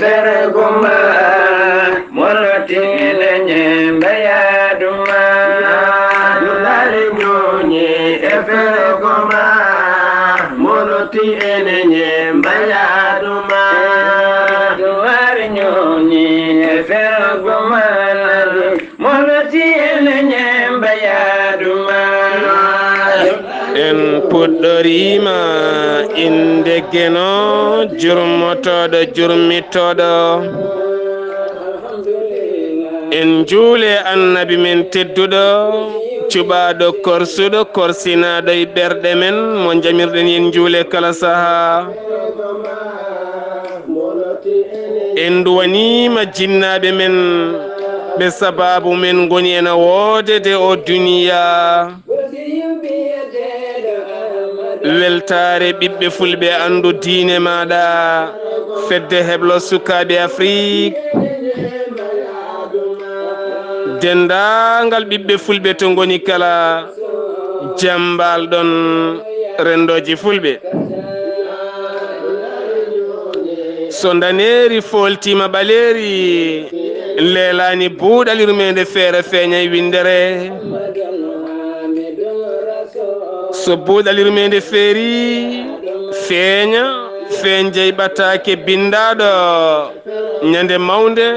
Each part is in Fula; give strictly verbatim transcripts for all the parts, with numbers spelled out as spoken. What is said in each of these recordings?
Fergoma, moloti ene nyemba yaduma. Dulare nyonyi e fergoma, moloti ene nyemba yaduma. Dulare nyonyi e fergoma, moloti ene nyemba yaduma. En puɗɗoriima innde Geno, jurmotooɗo, jurmitooɗo. En njuule Annabi men tedduɗo, cuɓaaɗo, korsuɗo, korsinaaɗo e ɓerɗe men, mo njamirɗen en njuule kala sahaa. En nduwaniima jinnaaɓe men, ɓe sabaabu men ngoni ena woodede o duniya. Weltaare ɓiɓɓe fulɓe, anndu diine maaɗa, fedde heblo sukaaɓe Afrik, denndaangal ɓiɓɓe fulɓe to ngoni kala, jam mbaal ɗon renndooji fulɓe. So ndaneeri fooltiima ɓaleeri, leelaani buuɗal yurmeende feere feeña e winndere. So buuɗal yurmeende feeri, feeña, feeñjey ɓataake binndaaɗo. Ñande mawnde,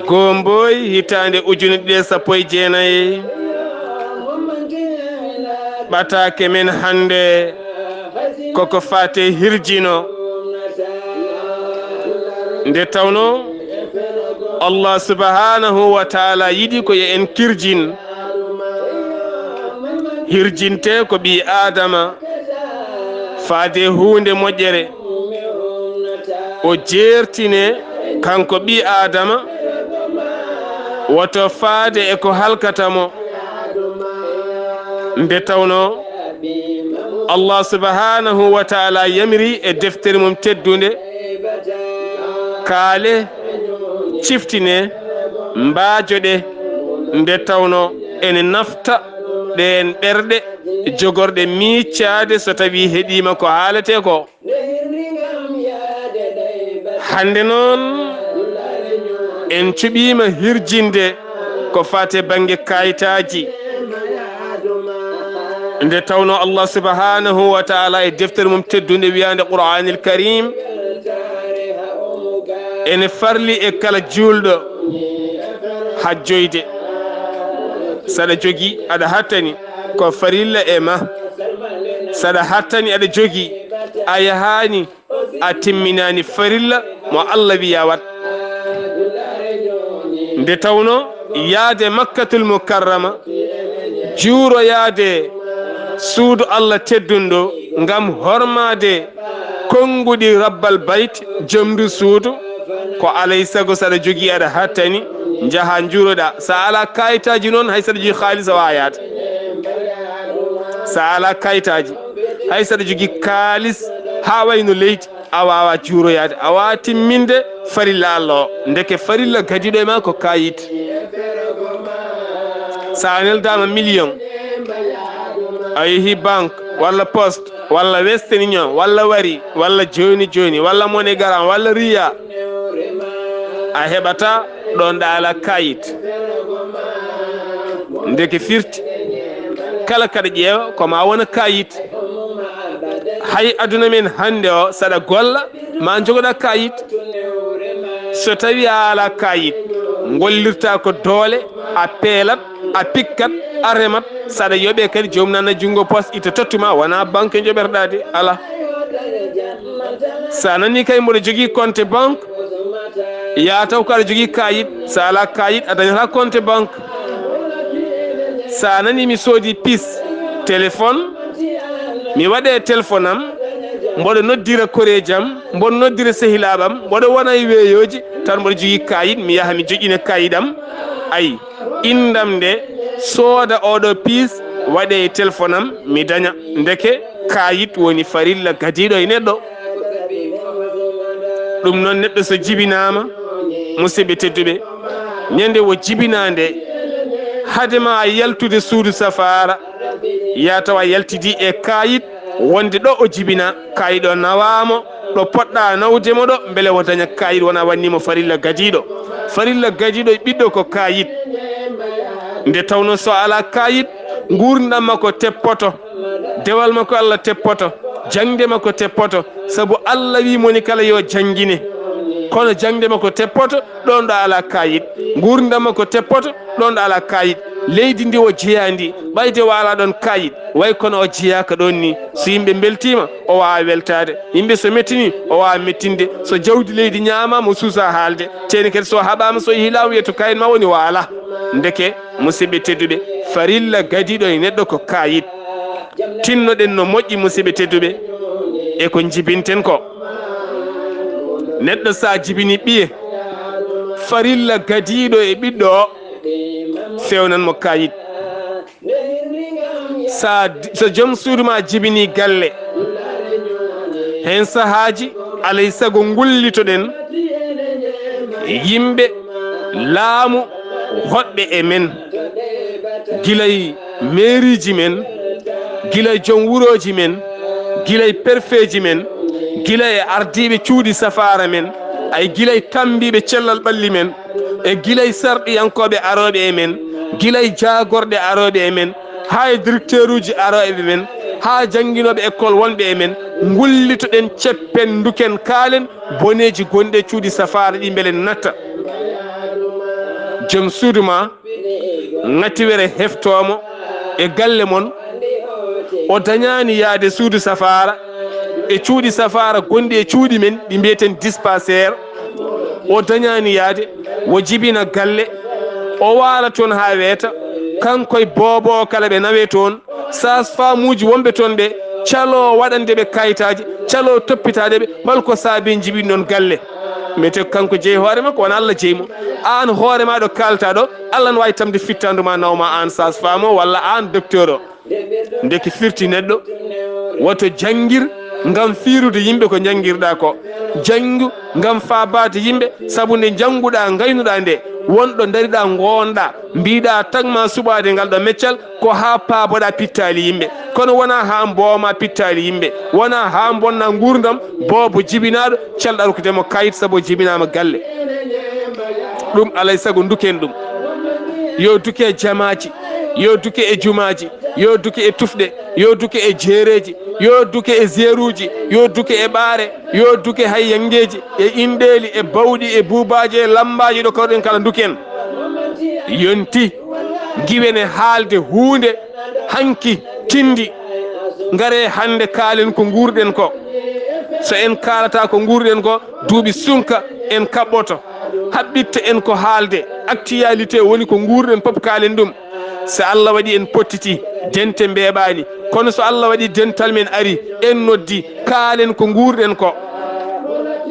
Goombooy, hitaande ujune ɗiɗi e sappo e jeenayi. Ɓataake men hannde koko faate hirjino. Nde tawno Allah subhanahu wa ta'ala yiɗi ko yo en kirjin. Hirjinte ko ɓii Aadama faade huunde moƴƴere. O jeertine kanko ɓii Aadama, woto faade e ko halkata mo. Nde tawno Allah subhanahu wa ta'ala yamiri e deftere mum teddunde, kaale, ciftine, mbaajoɗe, nde tawno ene nafta ɗeen ɓerɗe jogorɗe miicaade so tawii heɗiima ko haaletee ko. Hannde noon, en cuɓiima hirjinde ko faati e bannge kayitaaji. Nde tawno Allah subhanahu wa ta'ala e deftere mum teddunde wiyaande Qur'aanil Karim, ene farli e kala juulɗo hajjoyde. Saɗa jogii, aɗa hattani, ko farilla e ma. Saɗa hattani, aɗa jogii, a yahaani, a timminaani farilla mo Allah wiya waɗ. Nde tawno yaade Makkatul Mukarrama, juuroyaade suudu Allah teddunɗo ngam hormaade konnguɗi Rabbal Bayt, jomndu suudu, ko alay sago saɗa jogii, aɗa hattani, njaha njuuroɗa. Sa alaa kayitaaji noon, hay saɗa jogii kaalis, a waawaa yaade. Sa alaa kayitaaji, hay saɗa jogii kaalis haa wayno leydi, a waawaa juuroyaade, a waawaa timminde farilla Allah o. Ndeke farilla gadiiɗo e ma ko kayit. Sa neldaama million, a yehi banque walla poste walla Western Union walla Wari walla Jooni Jooni walla MoneyGram walla Ria, a heɓataa ɗoon ɗo alaa kayit. Ndeke firti, kala kaɗa ƴeewa ko ma wona kayit. Hay aduna men hannde o, saɗa golla, ma njogoɗa kayit. So tawi a alaa kayit, ngollirta ko doole, a peelat, a pikkat, a remat, saɗa yoɓe kadi, joomum nana junngo pos, itta tottu ma, wona banque njoɓerɗa de, alaa. Sa nani kay mboɗo jogii compte banque, ya taw ko aɗa jogii kayit, sa alaa kayit, a dañataa compte banque. Sa nani mi soodi pis téléphone, mi waɗe téléphone am, mboɗo noddira koreeji am, mboɗo noddira sehilaaɓe am, mboɗo wona e weeyooji, tan mboɗo jogii kayit, mi yaha mi joƴƴina kayit am. Ayi, inndam nde, sooda oɗo pis, waɗe e téléphone am, mi daña. Ndeke kayit woni farilla gadiiɗo e neɗɗo. Ɗum noon, neɗɗo so jibinaama, musidɓe tedduɓe, ñande o jibinaa nde, hade ma a yaltude suudu safaara, ya taw a yaltidi e kayit wonde ɗo o jibinaa, kayit o nawaama, ɗo poɗɗa nawde mo ɗo, mbele o daña kaayit, wona wanni mo farilla gadiiɗo. Farilla gadiiɗo e ɓiɗɗo ko kaayit. Nde tawno so alaa kaayit, nguurndam makko teppoto, dewal makko Allah teppoto, jaŋde makko teppoto, sabu Allah wi moni kala yo janngine. Kono jaŋde makko teppoto, ɗon ɗo alaa kaayit. Nguurndam makko teppoto, ɗon ɗo alaa kaayit. Leydi ndi o jeyaa ndi, ɓayde o alaa ɗon kaayit, way kono o jeyaaka ɗon ni. So yimɓe mbeltiima, o waawa weltaade. Yimɓe so mettini, o waawa mettinde. So jawdi leydi ñaamaama, o suusa haalde. Teeni kadi so haɓaama, so yehi laamu, wiyata ko kaayit ma woni, o alaa. Ndeke, musidɓe tedduɓe, farilla gadiiɗo e neɗɗo ko kaayit. Tinnoɗen no moƴƴi, musidɓe tedduɓe, e ko njibinten ko. Neɗɗo, so a jibini ɓiye, farilla gadiiɗo e ɓiɗɗo o, fewnan mo kaayit. Sa, so joom suudu ma jibini galle, heen sahaaji, alay sago ngullitoɗen yimɓe laamu hoɗɓe e men, gilay meeriiji men, gilay joom wurooji men, gilay perfeeji men, gilay e ardiiɓe cuuɗi safaara men, ay gilay tammbiiɓe cellal ɓalli men, e gilay sarɗiyankooɓe arooɓe e men, gilay jaagorɗe arooɓe e men, haa e directeuruuji arooɓe men, haa jannginooɓe école wonɓe e men, ngullitoɗen, ceppen, nduken, kaalen boneeji gonɗi e cuuɗi safaara ɗi mbele natta. Joom suudu ma, ŋatiwere heftoo mo e galle mon, o dañaani yahde suudu safaara e cuuɗi safaara gonɗi e cuuɗi men ɗi mbiyeten dispensaire, o dañaani yahde, o jibina galle, o waala toon haa weeta, kanko e boobo o kala ɓe nawee toon, sage-femme uji wonɓe toon ɓe, caloo waɗande ɓe kayitaaji, caloo toppitaade ɓe, hol ko saabii njibinɗon galle? Mete kanko jeyi hoore makko, wona Allah jeyi mo. Aan hoore ma ɗo kaalta ɗo, Allah ne waawi tamde fittaandu ma, naw ma aan sage-femme o walla aan docteur o. Ndeke firti neɗɗo, woto janngir ngam fiirude yimɓe ko njanngirɗa ko. Janngu ngam faabaade yimɓe, sabu nde njannguɗa, ngaynuɗa nde, won ɗo ndariɗa, ngoonɗa, mbiɗa tagma suɓaade ngal ɗo meccal, ko haa paaboɗa pittaali yimɓe. Kono wona haa mbooma pittaali yimɓe, wona haa mbonna nguurndam boobo jibinaaɗo, calɗa rokkude mo kayit sabu o jibinaama galle. Ɗum alay sago nduken ɗum. Yo duke e jamaaji, yo duke e jumaaji, yo duke e tufɗe, yo duke e jeereeji, yo duke e zeeruuji, yo duke e ɓaare, yo duke hay yanngeeji, e inɗeeli, e bawɗi, e buubaaji, e lammbaaji, ɗo kawɗen kala nduken. Yonti, ngiwen e haalde huunde hanki tindi. Ngare hannde kaalen ko nguurɗen ko. So en kaalata ko nguurɗen ko, duuɓi sunka en kaɓɓoto. Haɓɓitte en ko haalde. Actualité woni ko nguurɗen, pop kaalen ɗum. So Allah waɗi en pottiti, dente mbeeɓaani. Kono so Allah waɗi dental men ari, en noddi, kaalen ko nguurɗen ko.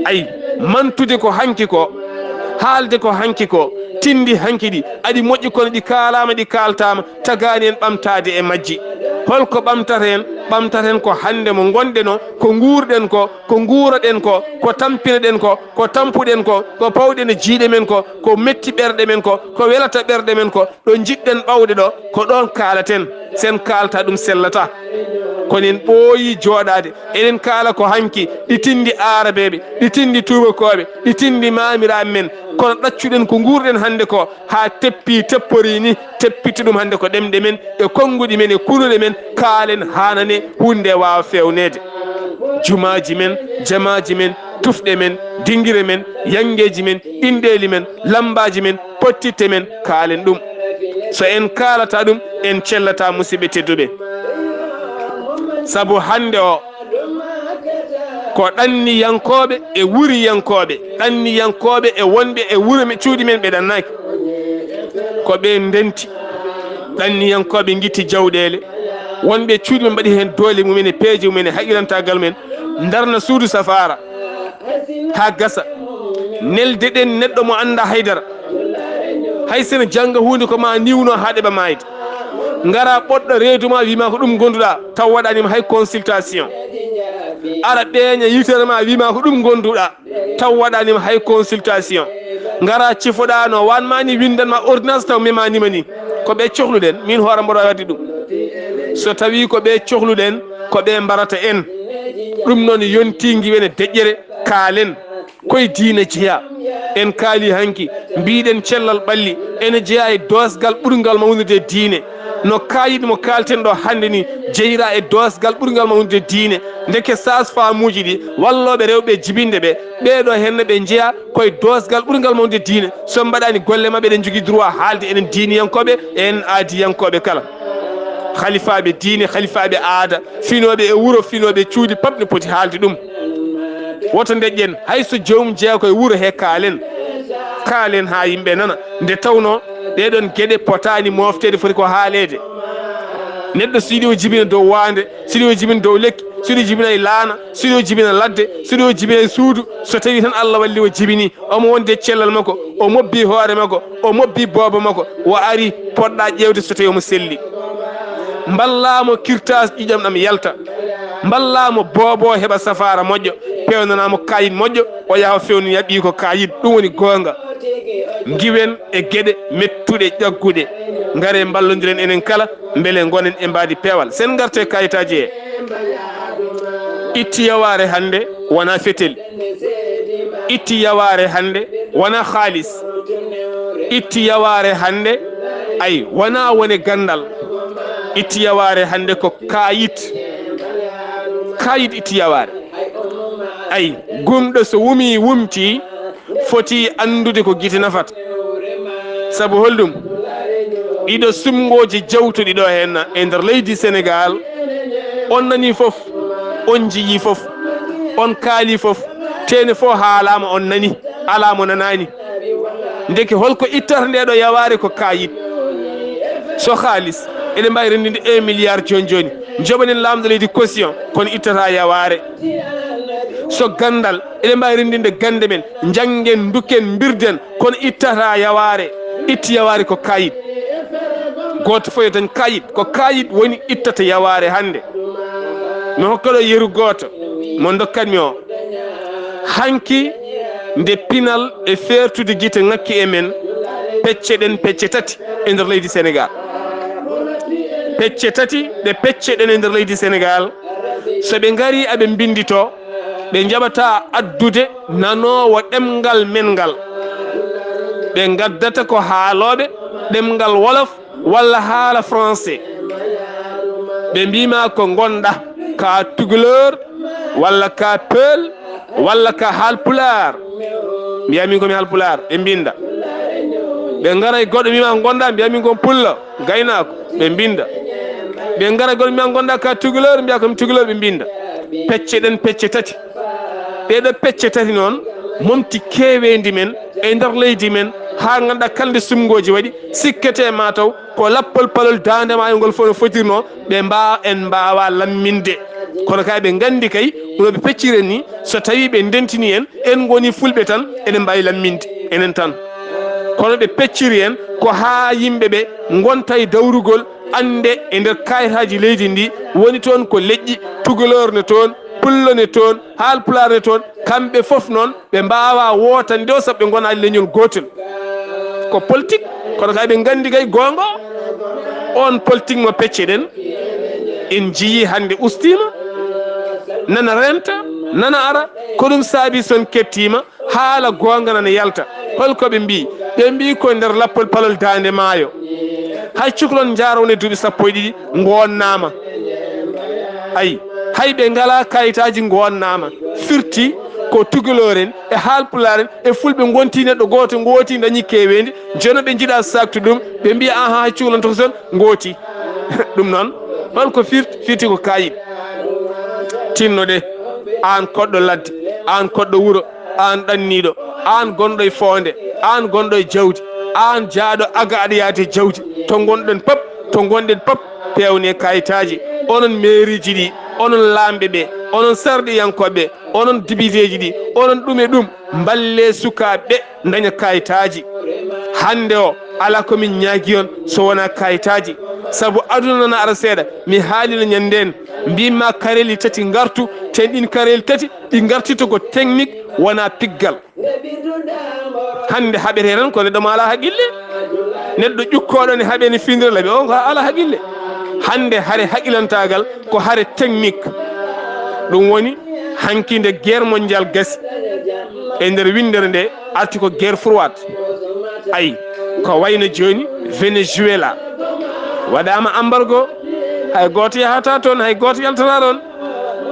Ay, mantude ko hanki ko, haalde ko hanki ko, tindi hanki ɗi, aɗi moƴƴi kono ɗi kaalaama, ɗi kaaltaama, tagaani en ɓamtaade e majji. Hol ko ɓamtata en? Ɓamtata en ko hannde mo ngonɗen o, ko nguurɗen ko, ko nguuroɗen ko, ko tampinoɗen ko, ko tampuɗen ko, ko pawɗen e jiiɗe men ko, ko metti ɓerɗe men ko, ko welata ɓerɗe men ko, ɗo njiɗɗen ɓawde ɗo, ko ɗoon kaalaten. Sen kaalta ɗum sellata. Kono en ɓooyi jooɗaade, eɗen kaala ko hanki, ɗi tindi aarabeeɓe, ɗi tindi tuubakooɓe, ɗi tindi maamiraaɓe men. Kono ɗaccuɗen ko nguurɗen hannde ko, haa teppi, tepporii ni, teppiti ɗum hannde ko ɗemɗe men, e konnguɗi men, e kunuɗe men, kaalen haanane huunde waawa feewneede. Jumaaji men, jamaaji men, tufɗe men, dingire men, yanngeeji men, inɗeeli men, lammbaaji men, pottitte men, kaalen ɗum. So en kaalata ɗum, en cellata, musidɓe tedduɓe. Sabu hannde o, ko ɗanniyankooɓe e wuriyankooɓe, ɗanniyankooɓe e wonɓe e wuro men, cuuɗi men ɓe ɗannaaki. Ko ɓe ndenti, ɗanniyankooɓe ngitti jawɗeele, wonɓe cuuɗi men mbaɗi heen doole mumen e peeje mumen e haqilantaagal mumen, ndarna suudu safaara haa gasa. Nelde ɗen neɗɗo mo annda haydara. Hay sene jannga huunde ko ma niwno haa ɗeɓa maayde. Ngara ɓoɗɗo reedu ma, wima ko ɗum gonduɗa, taw waɗanima hay consultation. Ara ɓeeña yitere ma, wima ko ɗum gonduɗa, taw waɗanima hay consultation. Ngara cifoɗa no wanma ni, windanma ordonnance, taw memanima ni. Ko ɓe cohluɗen, min hoore mboɗo waddi ɗum. So tawi ko ɓe cohluɗen, ko ɓe mbarata en. Ɗum noon yontii ngiwen e deƴƴere, kaalen koye diine jeyaa. En kaalii hanki, mbiiɗen cellal ɓalli ene jeyaa e doosgal ɓurngal mawnude e diine. No kaayit mo kaalten ɗo hannde ni jeyiraa e doosgal ɓurngal mawnude e diine. Ndeke saas-faamuuji ɗi, wallooɓe rewɓe e jibinde ɓe, ɓee ɗoo heen no ɓe njeyaa koye doosgal ɓurngal mawnude e diine. So mbaɗaani golle maɓɓe, eɗen njogii droit haalde enen diiniyankooɓe e en aadiyankooɓe kala. Halifaaɓe diine, halifaaɓe aada, finooɓe e wuro, finooɓe e cuuɗi, pap ne poti haalde ɗum. Woto ndeƴƴen, hay so joomum jeyaa koye wuro he, kaalen. Kaalen haa yimɓe nana. Nde tawnoo ɗee ɗoon geɗe potaani moofteede, foti ko haaleede. Neɗɗo so yiɗi o jibina dow waande, so yiɗi o jibina dow lekki, so yiɗi o jibina e laana, so yiɗi o jibina ladde, so yiɗi o jibina e suudu, so tawii tan Allah walli o jibinii, omo wondi e cellal makko, o mobbii hoore makko, o mobbii boobo makko, o arii, poɗɗaa ƴeewde so tawii omo selli. Mballaa mo kirtaas ƴiiƴam ɗam yalta. Mballaa mo boobo heɓa safaara moƴƴo, peewnanaa mo kaayit moƴƴo, o yaha o fewnoya ɓiiko kaayit. Ɗum woni goonga. Ngiwen e geɗe mettuɗe ƴagguɗe. Ngaree mballondiren enen kala, mbele ngonen e mbaadi peewal. Sen ngartee kaayitaaji he. Itti yawaare hannde wonaa fetel. Itti yawaare hannde wonaa haalis. Itti yawaare hannde, ay, wonaa wone ganndal. Itti yawaare hannde ko kaayit. Kaayit itti yawaare. Ay, gumɗo so wumii wumtii, foti anndude ko gite nafata. Sabu holɗum? Ɗiɗo suɓngooji jawtuɗi ɗo heen e nder leydi Senegaal, on nanii fof, on njiyii fof, on kaalii fof, teene fof haalaama, on nanii, alaa mo nanaani. Ndeke holko ittata nde ɗo yawaare? Ko kaayit. So haalis, eɗen mbaawi renndinde un milliard jooni jooni. Njoɓanen laamɗo leydi caution, kono ittata yawaare. So ganndal, eɗen mbaawi renndinde gannde men, njanngen, nduken, mbirden, kono ittata yawaare. Itti yawaare ko kaayit. Gooto fof yo dañ kaayit. Ko kaayit woni ittata yawaare hannde. Mi hokka ɗo yeru gooto mo ndokkanmi o. Hanki nde pinal e feertude gite ŋakki e men, pecce ɗen pecce tati e nder leydi Senegaal. Pecce tati ɗe pecce ɗen e nder leydi Senegaal, so ɓe ngarii aɓe mbinnditoo, ɓe njaɓataa addude nanoowo ɗemngal men ngal. Ɓe ngaddata ko haalooɓe ɗemngal Wolof walla haala français. Ɓe mbii ma ko ngonɗa, ka Tukulóor walla ka Pël walla ka Haalpulaar. Mbiya min ko mi Haalpulaar, ɓe mbinnda. Ɓe ngara e goɗɗo mbii ma ko ngonɗa, mbiya min ko mi Pullo, gaynaako, ɓe mbinnda. Ɓe ngara e goɗɗo mbii ma ko ngonɗa ka Tukulóor, mbiya ko mi Tukulóor, ɓe mbinnda. Pecce ɗen pecce tati. Ɗee ɗoo pecce tati noon, momti keeweendi men e nder leydi men, haa ngannduɗaa kala nde suɓngooji waɗi, sikkete ma taw ko lappol palol daande maayo ngol fof no fotirnoo, ɓe mbaa-, en mbaawaa lamminde. Kono kay ɓe nganndi kay, no ɓe pecciri en nii, so tawii ɓe ndentinii en, en ngonii fulɓe tan, eɗen mbaawi lamminde, enen tan. Kono ɓe pecciri en ko haa yimɓe ɓe ngonta e dawrugol, annde e nder kaayitaaji leydi ndi, woni toon ko leƴƴi, Tukulóor ne toon, Pullo ne toon, Haalpulaar ne toon, kamɓe fof noon, ɓe mbaawaa wootande o, sabu ɓe ngonaa leñol gootol. Ko politik, kono kay ɓe nganndi kay goonga o. On politik mo pecce ɗen, en njiyii hannde ustiima, nana renta, nana ara, ko ɗum saabi so on kettiima, haala goonga nana yalta. Holko ɓe mbii? Ɓe mbii ko nder lappol palol daande maayo. Hay cukalon njaaroo won e duuɓi sappo e ɗiɗi ngoonnaama. Ayi, hay ɓe ngalaa kayitaaji ngoonnaama. Firti ko Tukulóor en e Haalpulaar en e Fulɓe ngontii neɗɗo gooto, ngooti, ndañi keeweendi, jono ɓe njiɗaa saaktu ɗum, ɓe mbiya, "Ahan, hay cukalon tokoson ngooti." Ɗum noon, holko firti? Firti ko kaayit. Tinno de, aan koɗɗo ladde, aan koɗɗo wuro, aan ɗanniiɗo, aan gonɗo e foonde, aan gonɗo e jawdi, aan jaaɗo aga aɗa yaade jawdi, to ngonɗen pap, to ngonɗen pap, peewne kayitaaji, onon meeriiji ɗi, onon laamɓe ɓe, onon sarɗiyankooɓe, onon dibiteeji ɗi, onon ɗum e ɗum, mballee sukaaɓe ɓe ndaña kayitaaji. Hannde o, alaa ko min ñaagii on so wonaa kayitaaji, sabu aduna nana ara seeɗa. Mi haalino ñanndeen, mbiimi ma kareeli tati ngartu, te ɗiin kareeli tati ɗi ngartirta ko technique, wonaa piggal. Hannde haɓete tan ko neɗɗo mo alaa haqqille. Neɗɗo ƴukkooɗo ne haɓe ne findira laɓi, o ko alaa haqqille. Hannde hare haqqilantaagal ko hare technique. Ɗum woni Hanki nde guerre mondiale gasi e nder winndere nde, arti ko guerre froide. Ayi, ko wayno jooni Venezuela waɗaama embargo, hay gooto yahata toon, hay gooto yaltata toon.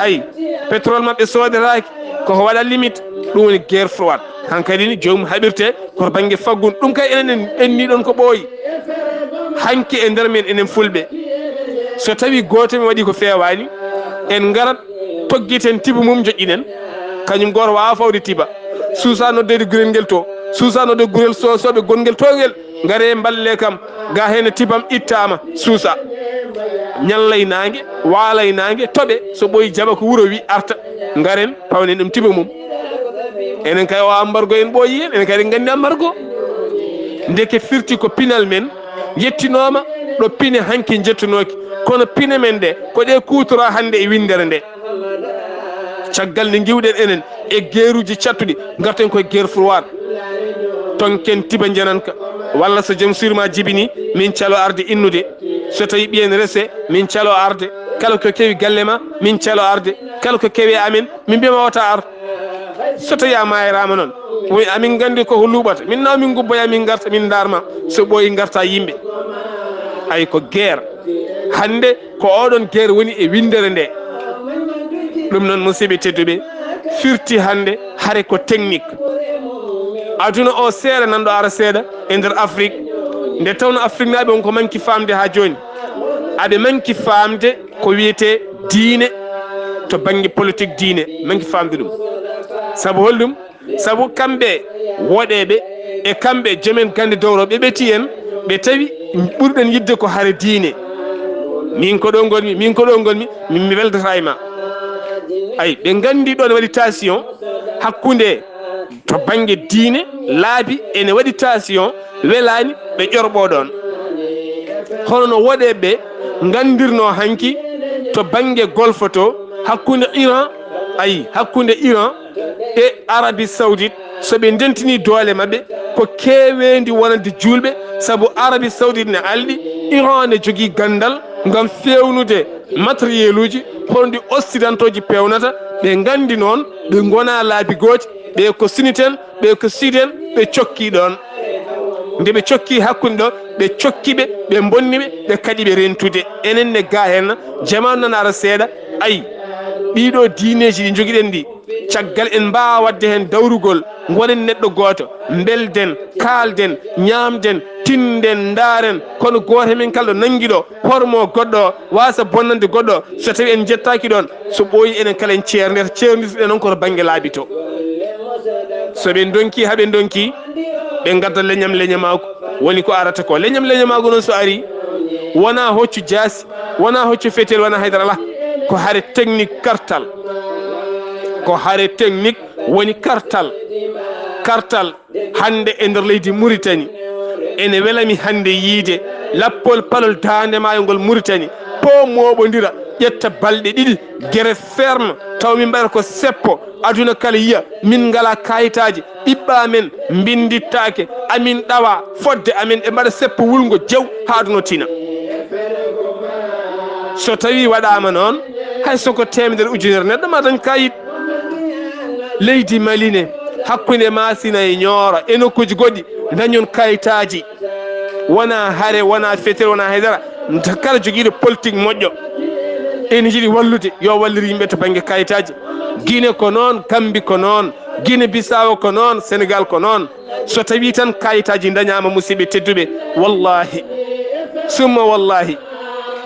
Ayi, pétrole maɓɓe soodetaake, koko waɗa limite, ɗum woni guerre froide. Hankadi ni joomum haɓirte ko to bannge faggudu. Ɗum kay enen en ɓenni ɗoon ko ɓooyi. Hanki e nder men enen fulɓe, so tawi gooto men waɗi ko feewaani, en ngarat toggiten tiba mum, joƴƴinen. Kañum gooto waawa fawde tiba. Suusa noddeede gurel ngel to. Suusa nodde gurel so-, sooɓe gongel to ngel. Ngare mballe kam, ga hene tibam ittama, suusa. Ñallay naange, waalay naange, toɓe, so ɓooyi jaɓa ko wuro wi arta. Ngaren, pawnen ɗum tiba mum. Enen kay o embargo en ɓooyi hen, enen kay eɗen nganndi embargo. Ndeke firti ko pinal men yettinooma ɗo pine hanki jettunooki. Kono pine men ɗe, ko ɗe kuutora hannde e winndere nde. Caggal nde ngiwɗen enen e geeruuji cattuɗi, ngarten koye guerre froide. Tonken tiba njananka, walla so jom suur ma jibini, min calo arde innude. So tawi ɓiyen rese, min calo arde. Kala ko kewi galle ma, min calo arde. Kala ko kewi amen, min mbiyama wata ar. So tawi a maayiraama noon, woni amin nganndi koko luuɓata. Min naw min ngubboya, min ngarta, min ndaarma. So ɓooyi ngarta yimɓe. Ay ko guerre. Hannde ko oɗon guerre woni e winndere nde. Ɗum noon, musidɓe tedduɓe, firti hannde hare ko technique. Aduna o seeɗa nanɗo ara seeɗa e nder Afrique. Nde tawno Afrique naaɓe on ko manki faamde haa jooni. Aɓe manki faamde ko wiyetee diine to bannge politique diine, manki faamde ɗum. Sabu holɗum? Sabu kamɓe woɗeeɓe e kamɓe jomen gannde dowroɓe ɓe ɓetii en, ɓe tawi ɓurɗen yiɗde ko hare diine. Min ko ɗo ngonmi, min ko ɗo ngonmi, min mi weldata e ma. Ay, ɓe nganndi ɗo ne waɗi tension hakkunde to bannge diine, laabi ene waɗi tension, welaani, ɓe ƴorɓo ɗoon. Hono no woɗeeɓe nganndirnoo hanki to bannge Golfe to, hakkunde Iran, ayi, hakkunde Iran e Arabie Saoudite, so ɓe ndentini doole maɓɓe, ko keeweendi wonande juulɓe, sabu Arabie Saoudite ne alɗi, Iran ne jogii ganndal ngam feewnude matériel uji, hono ɗi Occidentaux ji peewnata, ɓe nganndi noon, ɓe ngonaa laabi gooti, ɓe ko sunnites en, ɓe ko chiites en, ɓe cokki ɗoon. Nde ɓe cokki hakkunde ɗo, ɓe cokki ɓe, ɓe mbonni ɓe, ɓe kaɗi ɓe rentude. Enen ne ga heen, jamaanu nana ara seeɗa, ayi, ɗiɗo diineeji ɗi njogiɗen ɗi, caggal en mbaawa waɗde heen dawrugol, ngonen neɗɗo gooto, mbelden, kaalden, ñaamden, tinden, ndaaren, kono gooto e men kala ɗo nanngi ɗo, hormo goɗɗo o, waasa bonnande goɗɗo o, so tawi en njettaaki ɗoon, so ɓooyi enen kala en ceerndirta, ceerndirta ɗen noon koto bannge laabi to. So ɓe ndonki, haa ɓe ndonki, ɓe ngadda leñam leñamaagu, woni ko arata ko. Leñam leñamaagu noon so arii, wonaa hoccu jaasi, wonaa hoccu fetel, wonaa haydara alaa. Ko hare technique kartal. Ko hare technique woni kartal. Kartal hannde e nder leydi Muritani. Ene welami hannde yiide lappol palol daande maayo ngol Muritani. Po mooɓondira, ƴetta balɗe ɗiɗi, gere ferme, taw min mbaɗa ko seppo, aduna kala yiya, min ngalaa kaayitaaji, ɓiɓɓe amen mbinndittaake, amin ɗawa fodde amen, ɓe mbaɗa seppo wulngo jew haa aduna tina. So tawi waɗaama noon, hay so ko teemedere ujunere neɗɗo ma dañ kayit. Leydi Mali ne, hakkunde Maasina e Ñooro e nokkuuji goɗɗi, dañon kayitaaji. Wonaa hare, wonaa fetel, wonaa haydara. Nde kala jogiiɗo politique moƴƴo, ene yiɗi wallude, yo wallir yimɓe to bannge kayitaaji. Gine ko noon, Gambi ko noon, Gine Bisaawo ko noon, Senegaal ko noon. So tawii tan kayitaaji ndañaama, musidɓe tedduɓe, wallaahi, summa wallaahi,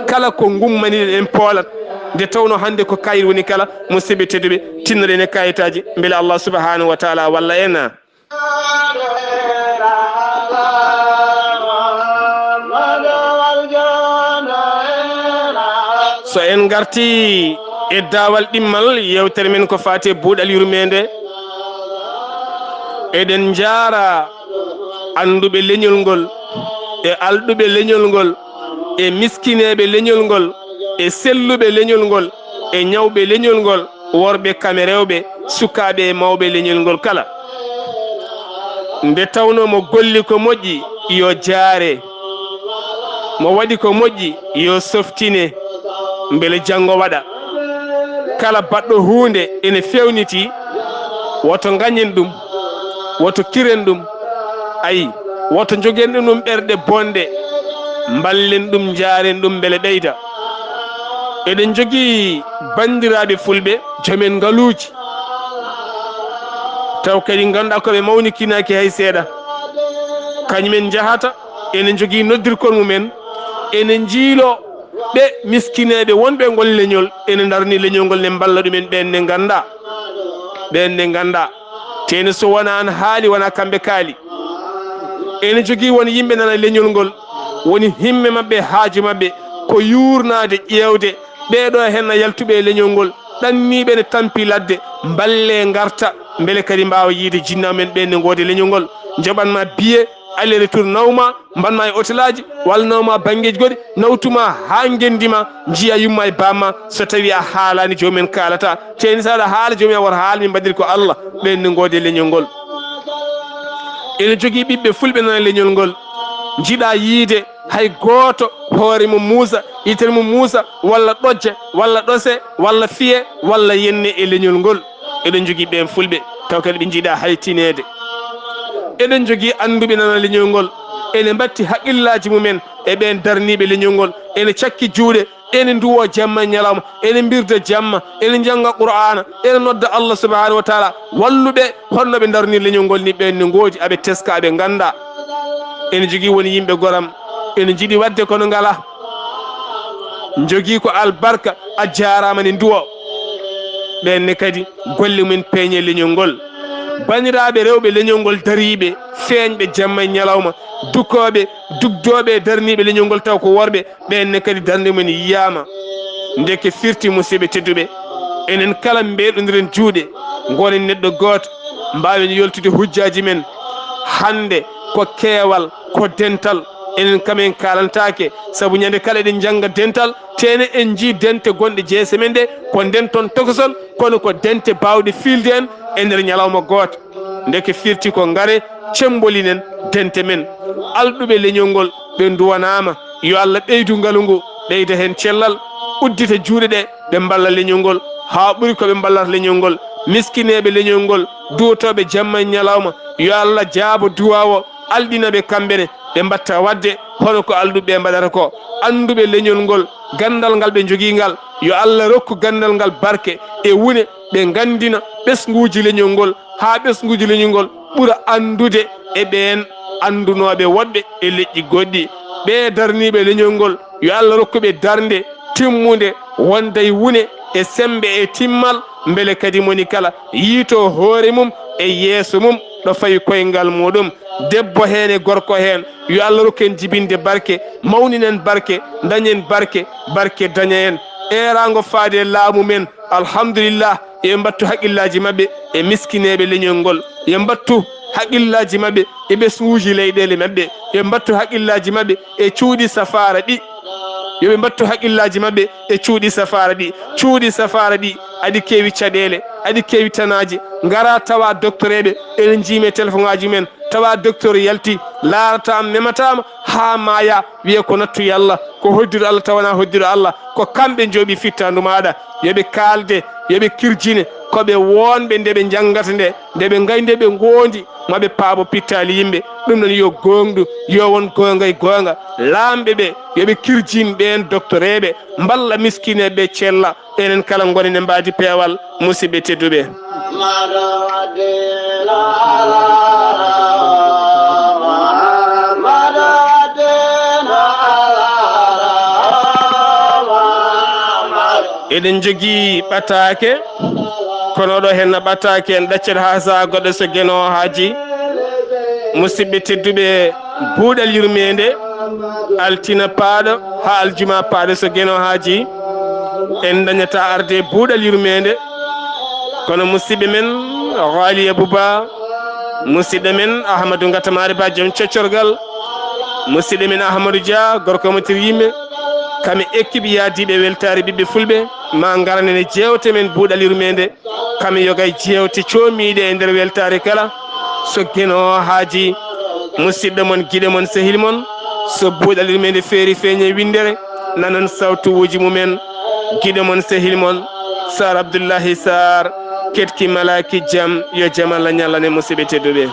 kala ko ngummaniɗen en poolat. Nde tawnoo hannde ko kayit woni kala, musidɓe tedduɓe, tinnoɗen e kayitaaji, mbele Allah subhanahu wa taala walla en. So en ngarti e daawal ɗimmal yeewtere men ko faati e buuɗal yurmeende, eɗen njaara annduɓe leñol ngol e alɗuɓe leñol ngol e miskineeɓe leñol ngol e selluɓe leñol ngol e ñawɓe leñol ngol, worɓe kam e rewɓe, sukaaɓe e mawɓe leñol ngol kala. Nde tawnoo mo golli ko moƴƴi, yo jaare. Mo waɗi ko moƴƴi, yo softine, mbele janngo waɗa. Kala baɗɗo huunde ene feewnitii, woto ngañen ɗum, woto kiren ɗum, ayi, woto njogen ɗum ɓerɗe bonɗe, mballen ɗum, njaaren ɗum mbele ɓeyda. Eɗen njogii banndiraaɓe fulɓe, jomen ngaluuji, taw kadi ngannduɗaa ko ɓe mawnikinaaki hay seeɗa. Kañumen njahata, ene njogii noddirkol mumen, ene njiiloo ɓe miskineeɓe wonɓe e ngol leñol, ene ndarni leñol ngol, ne mballa ɗumen, ɓeen ne nganndaa, ɓeen ne nganndaa. Teeni so wonaa an haali, wonaa kamɓe kaali. Ene jogii won yimɓe nana leñol ngol, woni himme maɓɓe, haaju maɓɓe ko yuurnaade, ƴeewde ɓeeɗo henna yaltuɓe e leñol ngol, ɗanniiɓe ne tampi ladde, mballe ngarta, mbele kadi mbaawa yiide jinnaaɓe men ɓeen ne ngoodi leñol ngol, njoɓan ma biye aller retour, nawma, mban ma e hotelaaji, walla nawma banngeeji goɗɗi, nawtuma haa ngenndi ma njiya yumma e baamma, so tawii a haalaani, joomum en kaalata. Teeni so aɗa haala, joomum en wota haal, min mbaɗir ko Allah, ɓeen ne ngoodi leñol ngol. Ene jogii ɓiɓɓe fulɓe nana leñol ngol, njiɗa yiide hay gooto hoore mum muusa, yitere mum muusa, walla ɗojja, walla ɗose, walla fiye, walla yenne e leñol ngol. Eɗen njogii ɓeen fulɓe, taw kadi ɓe njiɗa hay tineede. Eɗen njogii annduɓe nana leñol ngol, ene mbatti haqillaaji mumen e ɓeen darniiɓe leñol ngol, ene cakki juuɗe, ene nduwo jamma e ñalawma, ene mbirda jamma, ene njannga Qur'aana, ene nodda Allah subhaanahu wa taala. Walluɓe honno ɓe ndarnir leñol ngol ni, ɓeen ne ngoodi, aɓe teska, aɓe ngannda. Ene jogii won yimɓe goram, ene njiɗi waɗde kono ngala. Njogii ko albarka, a jaaraama ne nduwo. Ɓeen ne kadi golle mum peeñe leñol ngol. Baniraaɓe rewɓe leñol ngol dariiɓe, feeñɓe jamma e ñalawma, dukooɓe, dugdooɓe e darniiɓe leñol ngol taw ko worɓe, ɓeen ne kadi darnde mum yiyaama. Ndeke firti, musidɓe tedduɓe, enen kala mbeeɗondiren juuɗe, ngonen neɗɗo gooto, mbaawen yoltude hujjaaji men. Hannde ko keewal, ko dental, enen kam en kaalantaake, sabu ñande kala eɗen njannga dental, teene en njii dente gonɗe jeese men ɗe, ko nden toon tokosol, kono ko dente baawɗe fiilde en e nder ñalawma gooto. Ndeke firti ko ngare, cemmbolinen dente men. Alɗuɓe leñol ngol, ɓe nduwanaama, yo Allah ɓeydu ngalu ngu, ɓeyda heen cellal, uddita juuɗe ɗe, ɓe mballa leñol ngol, haa ɓuri ko ɓe mballata leñol ngol. Miskineeɓe leñol ngol, duwotooɓe jamma e ñalawma, yo Allah jaabo duwaa o, alɗina ɓe kamɓe ne, ɓe mbatta waɗde hono ko alɗuɓe ɓe mbaɗata ko. Annduɓe leñol ngol, ganndal ngal ɓe njogii ngal, yo Allah rokku ganndal ngal barke e wune, ɓe nganndina ɓesnguuji leñol ngol, haa ɓesnguuji leñol ngol ɓura anndude e ɓeen anndunooɓe woɗɓe e leƴƴi goɗɗi. Ɓee darniiɓe leñol ngol, yo Allah rokku ɓe darnde timmunde, wonda e wune e semmbe e timmal, mbele kadi moni kala yiito hoore mum e yeeso mum ɗo fawi koyngal muɗum. Debbo heen e gorko heen, yo Allah rokku en jibinde barke, mawninen barke, dañen barke, barke daña en. Eeraango faade e laamu men, alhamdulillah, yo ɓe mbattu haqqillaaji maɓɓe e miskineeɓe leñol ngol, yo ɓe mbattu haqqillaaji maɓɓe e ɓesnguuji leyɗeele maɓɓe, yo ɓe mbattu haqqillaaji maɓɓe e cuuɗi safaara ɗi, yo ɓe mbattu haqqillaaji maɓɓe e cuuɗi safaara ɗi. Cuuɗi safaara ɗi aɗi keewi caɗeele, aɗi keewi tanaaji, ngara tawa doktoreeɓe, ene njiimi e telefoŋaaji men, tawa docteur yalti, laarataama, memataama, haa maaya, wiya ko nattu Yalla, ko hoddiiɗo Allah taw wonaa hoddiiɗo Allah, ko kamɓe njooɓi fittaandu maaɗa. Yo ɓe kaalde, yo ɓe kirjine, ko ɓe wonɓe nde ɓe njanngata nde, nde ɓe ngayndi, nde ɓe ngoondi, ma ɓe paabo pittaali yimɓe. Ɗum noon yo goongɗu, yo won goonga e goonga. Laamɓe ɓe, yo ɓe kirjin ɓeen doktoreeɓe, mballa miskineeɓe ɓe cella. Enen kala ngonen e mbaadi peewal, musidɓe tedduɓe. Eɗen njogii ɓataake, kono oɗo henna ɓataake en ɗaccata haa sahaa goɗɗo so Geno haaji. Musidɓe tedduɓe, buuɗal yurmeende, altina paaɗo haa aljuma paaɗo so Geno haaji, en dañata arde buuɗal yurmeende. Kono musidɓe men Ghaliya Buba, musidɗo men Ahmadou Ngatamaari Ba, joom coccorgal, musidɗo men Ahmadou Dia, gorko mo tir yimɓe, kam e équipe yaadiiɓe weltaare ɓiɓɓe fulɓe, ma ngaranen e jeewte men buuɗal yurmeende. Kam e yoga e jeewte coomiiɗe e nder weltaare kala, so Geno haaji, musidɗo mon, giɗo mon, sehil mon, so buuɗal yurmeende feeri feeñe winndere, nanon sawtuwuuji mumen, giɗo mon, sehil mon, Sar Abdullahi Sar, ketki malaki jam, yo jam Allah ñalane musiɓe tedduɓe.